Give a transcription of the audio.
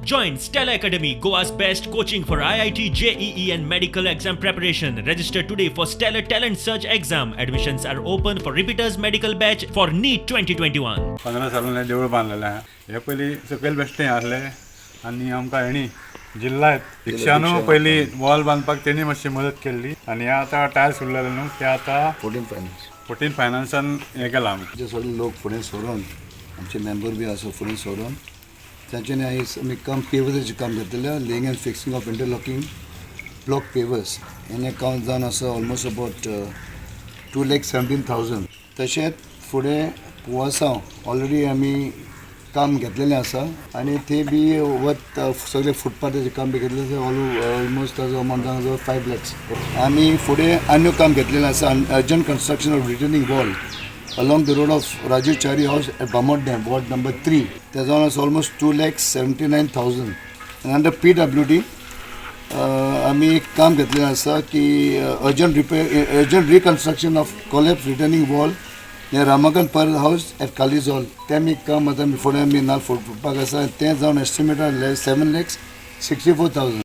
Join Stellar Academy, Goa's best coaching for IIT, JEE, and medical exam preparation. Register today for Stellar Talent Search exam. Admissions are open for repeaters medical batch for NEET 2021. 15 सालान हें देवूळ बांदलेलें आहा. हे पयलीं सकयल बेश्टें आसलें आनी आमकां हेणी जिल्ला रिक्षानू पयलीं वॉल बांदपाक तेणी मातशी मदत केल्ली आनी हे आतां टायल्स उरलेले न्हू ते आतां 14 फायनान्स. 14 फायनान्सान हें केलां आमी. जे सगळे लोक फुडें सरून, आमचे मेंबर बी आसा फुडें सरून, तांच्यानी आयज आमी काम पेवर्साचें काम घेतलेलें, laying and fixing of interlocking block pavers. हें काम जावन आसा almost about 2,17,000. तशेंच फुडें पुवासांव ऑलरेडी आमी काम घेतलेलें आसा आनी ते बी वत सगळे फुटपाथाचें काम बी घेतलें आसा. ऑलमोस्ट ताजो अमावंट जावन 5 लॅक्स. आमी फुडें आनी काम घेतलेलें आसा, urgent construction of retaining wall along the road of Rajiv Chari House at Bamodem, ward number 3. That's almost 2,79,000. And under PWD, आमी एक काम घेतलेलें आसा की urgent repair, urgent reconstruction of collapse retaining wall हे रामाकन पर हावस एट कालीजॉल. तें आमी काम आतां आमी फुडें आमी नाल फुटपाक आसा. तें जावन एस्टिमेट 7,64,000.